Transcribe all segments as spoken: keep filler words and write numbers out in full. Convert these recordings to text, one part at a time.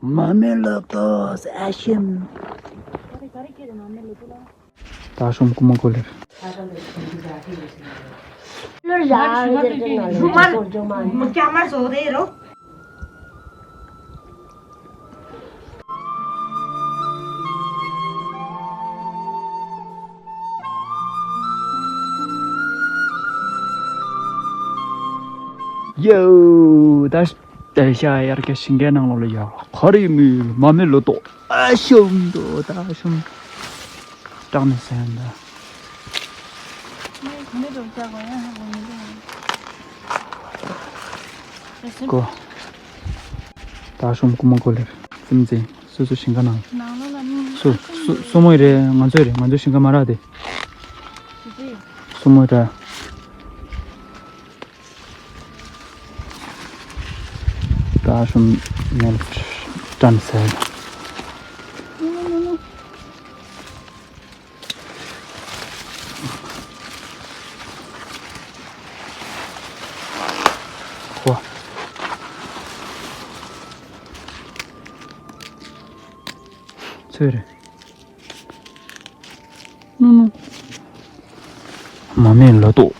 མ་མེ་ལོ་ཏོ་ཨ་ཤིམ། ད་ཤོམ་ཀུ་མ་ཀོ་ལེར། ཡོ། ད་ད་ཤ་ཡར་ག་ཞིང་ཁའི་ནང་ལོགས་ལ་ཡ་ག་རེ་མི་མ་མེ་ལོ་ཏོ་ཨ་ཤོམ་དོ་ད་ཤོམ། སྐྲག་ནས་ཟ་ཡང་འདྲ། ཀོ། ད་ཤོམ་ཀུ་མ་ཀོ་ལེར་ཙིམ་ཙེ་སོ་སོ་ཞིང་ཁ་ནང་། སོ་སོ་སོ་མོ་ཡི་རེད། ང་ཚོའི་རེད། ང་ཚོའི་ཞིང་ཁ་མ་རག་དེ། སོ་མོ་ར། ད་ཤོམ་མེལ་ཀྲན་སེལ། ཁོ། ཚོད་རེད། མ་མེ་ལོ་ཏོ།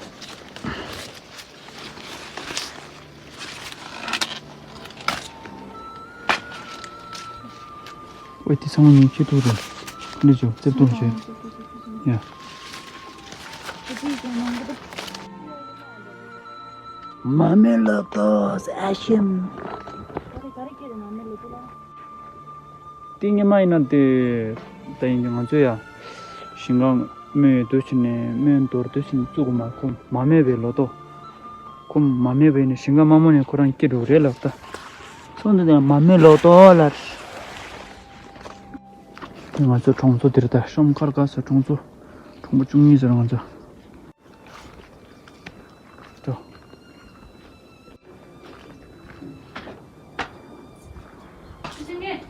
ཨོ་དེ་ཚང་མ་ཉིད་ཁྱེད་ཐུག་རེད། ཁ་ནས་ཅོ་རྩེབ་ཏོ་བྱོས། ཡ། མ་མེ་ལོ་ཏོ་ཨ་ཤིམ། ཏིང་ངེ་མ་ཡིན་ན་དེ་ད་ཡིན་གྱི་ང་ཚོ་ཡ་ཞིང་ཁམས་སྨོན་འདུ་བྱས་ནས་སྨོན་འདོར་འདུ་བྱས་ནས་བཙུགས་མ་ཁོ་མ་མེད་པའི་ལོ་ཏོ། ཁོ་མ་མེད་པ་ཡིན་ན་ཞིང་ཁམས་དམའ་མོ་ནས་ཁོ་རང་སྐྱེ་འགྲོ་རེད་ལབ་ད། ཚོ་འདི་ནས་མ་མེད་ལོ་ཏོ་ལར། དེ་ང་ཚོ་གྲོང་ཚོ་འདིར་ད་ཤོམ་ཁར་ག་ས་གྲོང་ཚོ་གྲོང་པ་བཅུ་གཉིས་ཟེར་ང་ཚོ། ཏོ།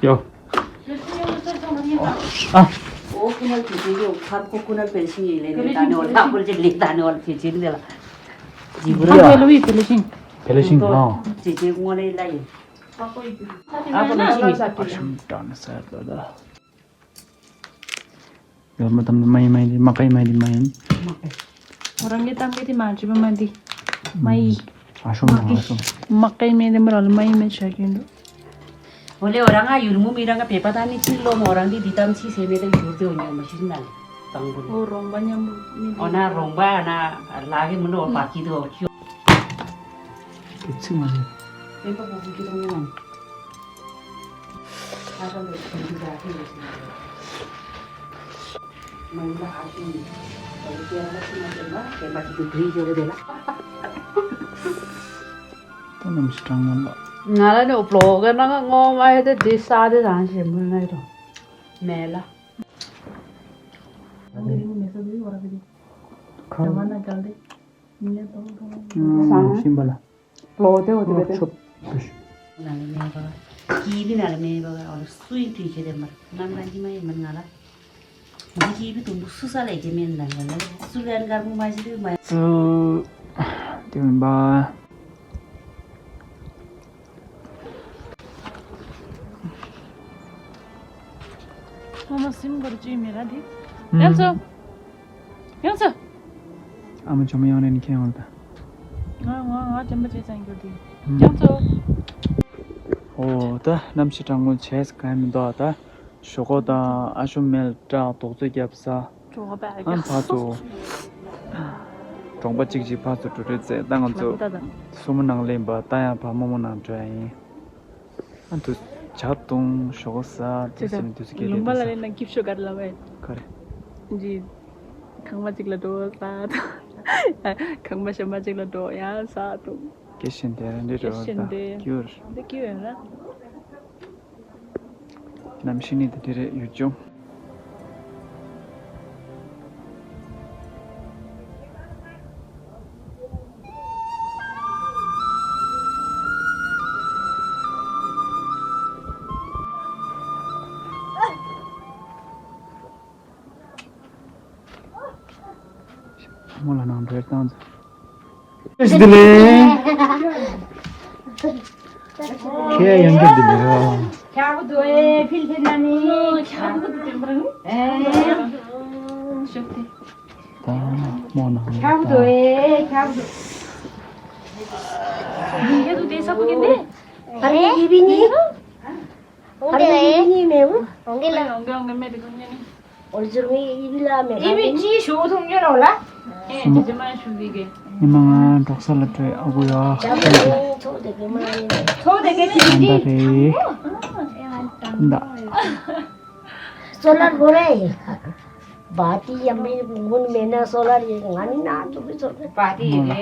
ཡོ། ཨ། ཨོ་ཁོ་ན་དེ་དེ་ཡོ་ཁ་ཁོ་ཁོ་ན་པེ་ཤིང་ཡིན་ལེ་ནི་ད་ནི་ཨོ་ལ་ཁོ་ཅི་ལེ་ད་ནི་ཨོ་ལ་ཕི་ཅིན་ལེ་ལ། ཇི་གུ་ར། ཨ་ལོ་ཡི་པེ་ལེ་ཤིང་། པེ་ལེ་ཤིང་ཨ། ཇི་ཇི་ངོ་ལེ་ལ་ཡིན། ཨ་ཁོ་ན་ཅི་ཡིན། ཨ་ཤམ་ཏྲ་ན་ས་ད་ད། ཡོད་མ་དམ་མ་ཡིན་མ་ཡིན་དེ་མ་ཀའི་མ་ཡིན་དེ་མ་ཡིན། མ་ཀའི། ཁོ་རང་གི་གཏམ་གི་དེ་མ་བརྗེད་པ་མ་འདི། མ་ཡིན། ཨ་ཤོམ་ཨ་ཤོམ། མ་ཀའི་མེད་དེ་མ་ར་ལ་མ་ཡིན་མེད་ཆ་གི་འདུག་ཨོ་ལེ་ཨོ་རང་ང་ཡུལ་མུ་མི་རང་ང་བེ་པ་ད་ནི་ཅི་ལོ་མོ་རང་འདི་འདི་གཏམ་ཅི་སེ་མེད་ད་ཡུལ་དེ་འོ་ཉོ་མ་ཤི་ན་ལེ། དང་པོ་ནི། ཨོ་རོང་པ་མཉམ་པོ་མི་འདི། ཨོ་ན་རོང་པ་ཨ་ན་ལ་གི་མི་འགྲོ་བ་ཀི་དུ་ཨོ་ཁྱོ། དེ་ཚིག་མ་ཟེར། བེ་པ་བུ་གུ་ཀི་དུ་ངོ་མ། ང་ལ་ནི་བློ་ག་ན་ང་ངོ་མ་ཡོད་དེ་དེ་ས་དེ་རང་བཞིན་མི་ངེས་རོ། མེ་ལ། ཁ། ཤིམ་པ་ལ། ལོ་དེ་འོ་དེ་བེ་ཆོབ། ན་ལ་མེ་བ། ཀི་བི་ན་ལ་མེ་བ་ག་ཨོ་ལ་སུའི་དུས་ཆེ་དེ་མར་ནམ་ལ་ཉི་མ་ཡིན་མིན་ང་ལ། འདི་ཀི་བི་དུམ་བུ་སུ་ས་ལ་ཀེ་མེན་ན་ལ་ལ་སུ་ལན་གར་མུ་མ་ཞི་དུ་མ། ཙུ། དེ་མིན་པ། ངོ་མ་སིམ་གོར་ཅི་མི་ར་དེ། ཡང་ཚོ། ཡང་ཚོ། ཨ་མ་ཇོ་མོ་ཡང་རེ་ནི་ཁྱེད་ཡོང་ལ་ད། ང་ང་ང་དྲན་པ་བྱས་ཙང་གྱུར་དེ། ཡང་ཚོ། ཨོ་ད་གནམ་གཤིས་གྲང་མོ་བྱས་གང་མི་འདུག་ད། ཞོག་ཁོག་དང་ཨ་ཤོ་མེལ་བཀྲག་རྡོག་ཚོད་བརྒྱབ་ས། གྲོགས་པ་ཨ་ཕ་ཚོ། གྲོང་པ་གཅིག་གཅིག་ཕ་ཚོ་འགྲོ་གྲོས་རྩེ་ད་ང་ཚོ། སོ་མོ་ནང་ལེན་པ་ད་ཡང་ཕ་མོ་མོ་ནང་འགྲོ་ཡ་ཡིན། ཨ་འདུ་ཇ་བཏུང་ཞོག་ས་དུས་ཚོད་ནི་དུས་ཚོད་སྐད་ལུང་པ་ལ་རེད་ན་སྐྱིབས་ཤོག་ག་རེ་ལབ་པས། ག་རེ། ཇི། ཁང་པ་གཅིག་ལ་འགྲོ་ས་དང་། ཁང་པ་གཞན་པ་གཅིག་ལ་འགྲོ་ཡ་ས་དང་། སྐད་བཤད་འདི་ར་འདི་རེད་བ་ད་སྐྱིད་པོ་རེད། འདི་སྐྱིད་པོ་རེད་ན། གནམ་གཤིས་ནི་དེ་འདྲ་རེད་ཡུལ་ལྗོངས། མོ་ལ་ནང་འབྲེལ་བཏང་། བདེ་ལེགས། ཁྱེད་ཡང་བསྐྱར་བདེ་ལེགས། ཁྱག་པ་དོ་ཨེ་ཕིལ་ཕིལ་ན་ནི། ཁྱག་པ་དོ་དེ་མར་ཨེ། ཤོག་དེ། ད་མོ་ན་ཁྱག་པ་དོ་ཨེ་ཁྱག་པ་དོ། ཡིན་གྱི་འདུག་དེ་ས་བུ་གི་འདི། ཨ་རེ་ཡི་བི་ནི། ཨ་རེ་ཡི་བི་ནི་མེ་བུ། ཨོང་གི་ལ། ཨོང་གི་ཨོང་གི་མེ་དེ་གོ་ཉེ་ནི། ཨོལ་ཟུར་མི་ཡི་བི་ལ་མེ་ཡི་བི་ཅི་ཞོ་ཐུང་ཉོ་རོགས་ལ། ཨེ་ཇི་མ་ཞུ་བི་གེ། ཉི་མ་ང་འབྲོག་ས་ལ་འགྲོ་ཨ་གུ་ཡ། ཚོ་དེ་གེ་མ་ཡིན། ཚོ་དེ་གེ་ཅི་ཅི། ད་རེད། ད། སོ་ལར་གོ་རེ། བ་ཏི་ཡ་མི་མུན་མེ་ན་སོ་ལར་ཡི་ང་ནི་ན་ཏུ་གི་ཚོ་རེ། བ་ཏི་ཡི་རེ།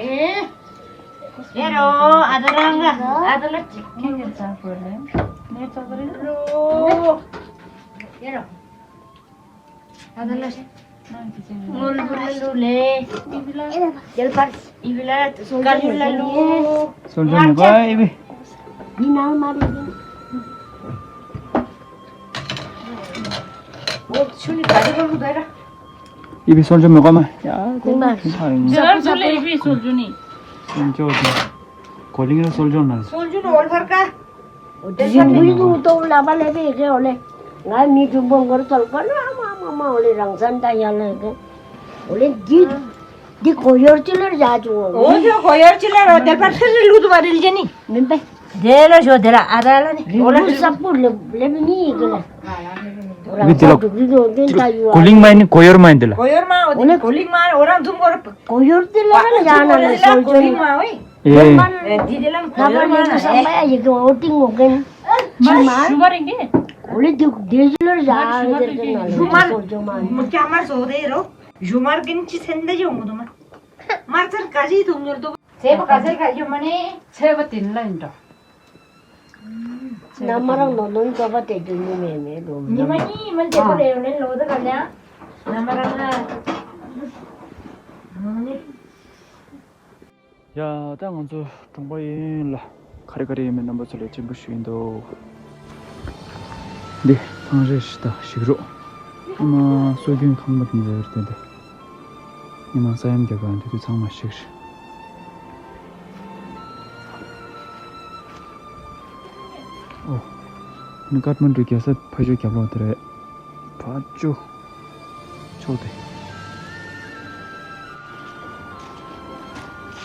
ཡེ་རོ་ཨ་ད་རང་ག་ཨ་ད་ལ་ཅི་ཁེན་གི་ཚ་གོ་རེ། ནེ་ཚོ་རེ་རོ། ཡེ་རོ། ཨ་ད་ལ། ངོལ་བུ་ལ་ལུ་ལེ། ཨི་བི་ལ། རྒྱལ་པར། ཨི་བི་ལ། ཀ་ལུ་ལ་ལུ། སོལ་ཇོ་མི་གོ་ཨི་བི། མི་ནང་མ་རེད། ཨོ་ཆུ་ནི་ག་དེ་ག་ལུ་དེ་ར། ཨི་བི་སོལ་ཇོ་མི་གོ་མ། ཡ་ཁོ་མ་ཁ་རིང་། ཇར་ཟུ་ལེ་ཨི་བི་སོལ་ཇོ་ནི། སོལ་ཇོ་དེ། གོ་ལིང་ར་སོལ་ཇོ་ན། སོལ་ཇོ་ནི་ཨོལ་ཕར་ཀ། དེ་ཚོ་མི་ལུགས་ཏོ་ལ་པ་ལེ་པེ་གེ་འོ་ལེ། ང་མི་དུ་བོང་གར་ཚོལ་པ་ལ་མ་མ་མ་འོ་ལེ་རང་སན་ད་ཡ་ལེ་གེ། འོ་ལེ་འདི་འདི་གོ་ཡོར་ཅི་ལར་ཡ་ཅུ་འོ། འོ་ཚོ་གོ་ཡོར་ཅི་ལར་འོ་དེ་པར་ཚེ་རི་ལུ་དུ་བ་རིལ་ཅེ་ནི། མིན་པེ། དེ་ལ་ཞོ་དེ་ལ་ཨ་ར་ལ་ནི། འོ་ལ་རི་ལུ་ས་པུ་ལེ་ལེ་མི་ནི་ཡི་གེ་ལེ། འོ་རང་ས་དུ་རི་ལོ་དོན་ད་ཡུ་གོ་ལིང་མ་ནི་གོ་ཡོར་མ་ཡིན་དེ་ལ། གོ་ཡོར་མ་འོ་དེ་གོ་ལིང་མ་འོ་རང་ཚུམ་གོ་ར། གོ་ཡོར་དེ་ལ་ཡ་ན་ལེ་སོལ་ཇོ་ནི། ཨེ། ཨེ། འདི་དེ་ལམ་ཁོ་ལ་མ་ན་ཨེ། ཞུ་བ་རིང་གི། གོ་ལེ་དེ་དེ་ལ་ཡ་དེ་ན་ལེ་སོལ་ཇོ་མ་ནི། ཞུ་མ་རིང་གི། མུ་ཀྱ་མ་སོ་དེ་རོ། ཞུ་མར་གིན་ཅི་སེན་དེ་ཡོང་མོ་དུ་མ། མར་ཚར་ག་ཞི་ཐུང་ཉོར་དུ། ཚེ་བ་ག་ཚར་ག་ཡོ་མ་ནི། ཚེ་བ་དེ་ལ་ཡིན་འགྲོ། ན་མ་རང་ནོ་ནོན་ཙོ་པ་དེ་དུ་ཉི་མེ་མེ་ལོ། ཉི་མ་ཉི་མ་དེ་ཁོ་རེ་ཡོ་ནན་ལོ་དུ་ག་ལ། ན་མ་རང་ང་། ཡ། ད་ང་ཚོ་གྲོང་པ་ཡིན་ལ། ག་རེ་ག་རེ་ཡིན་མིན་རྣམ་པ་ཚོ་ལ་སྤྱན་འབུལ་ཞུ་ཡིན་དོ། འདི་ཐང་རེ་ཞིག་དང་ཞིག་རོ། ཨ་མ་སྲོལ་རྒྱུན་ཁང་པ་དེ་འདྲ་རེད་དེ། ཉི་མ་ས་ཡོམ་རྒྱག་ག་འདི་དུས་ཚང་མ་ཞིག་རེད། ཨོ། ནི་ཀཏ་མན་ཌུ་རྒྱལ་ས་ཕ་ཇོ་རྒྱབ་ལོགས་དེ་རེད། ཕ་ཇོ། ཕྱོགས་དེ།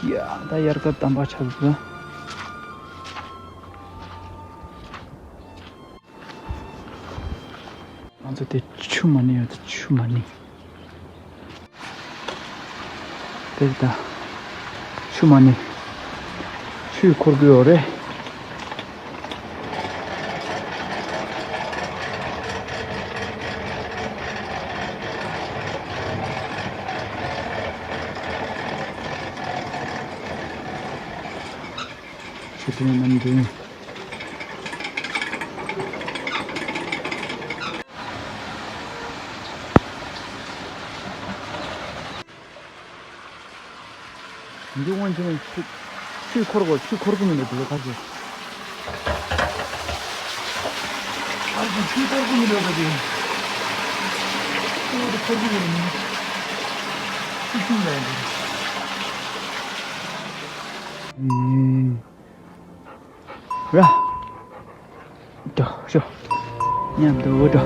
ཡ། ད་དབྱར་ཁ་དམ་པ་ཆགས་འདུག་ང་ཚོ་དེ་ཆུ་མ་ནི་ཡོད་དེ་ཆུ་མ་ནི། དེ་ད་ཆུ་མ་ནི། ཆུས་འཁོར་གི་ཡོད་རེད། ཆུ་ཕྲན་རྣམས་འདུས། འདི་སྔོན་ཆད་ནས་ཆུ་ཆུས་འཁོར་གོ་ཆུས་འཁོར་གི་མི་འདུག་དེ་ལོ་ཁ་ཤས། ཨ་ཙི་ཆུས་འཁོར་གི་མི་འདུག་ད་དེ། ཆུ་འཁོར་གི་མི་འདུག་ཆུ་ཆུང་ལ་ཡིན་འདུག་ར། འགྲོ་ཤོག་མཉམ་དུ་འགྲོ།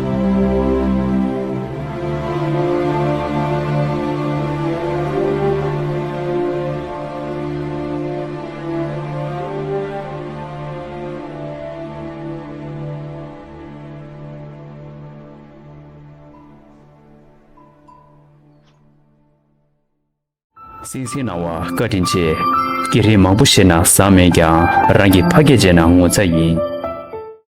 གསན་གཟིགས་གནང་བར་བཀའ་དྲིན་ཆེ། སྐད་རིགས་མང་པོ་ཤེས་ན་བཟང་མེད་ཀྱང་རང་གི་ཕ་སྐད་བརྗེད་ན་ངོ་ཚ་ཡིན།